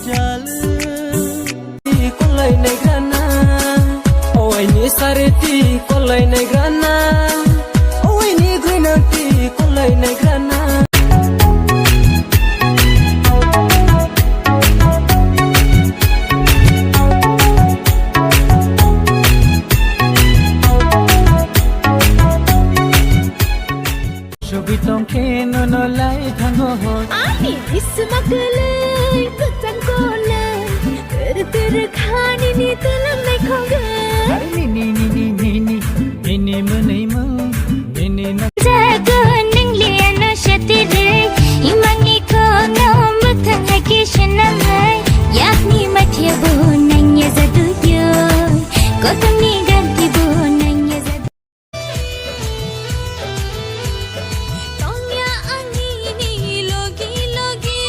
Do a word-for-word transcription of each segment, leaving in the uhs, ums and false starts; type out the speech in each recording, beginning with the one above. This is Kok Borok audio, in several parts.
Jal. Kolai nai grana, oini sariti kolai nai grana, oini gwinanti kolai nai grana. Sugwi tongkhe nono lai thango hor. Ani bisma kwlwi kwchang konai, tiri tiri khani ni twilang nai khogwi. Ari ni ni ni ni ni ni ni ni mwnwi mung ni ni na. Jago nang liya no shatire, imangni kono mwthang hai khe shenangai, yakni mathia bo nang ya jadu yo, kotomni ganti bo nang ya jadu. Tongya ani ni logi logi,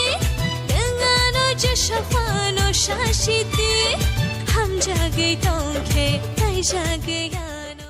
dengano jasha phano shashiti, hamjagwi tongkhe, taijagwi ya.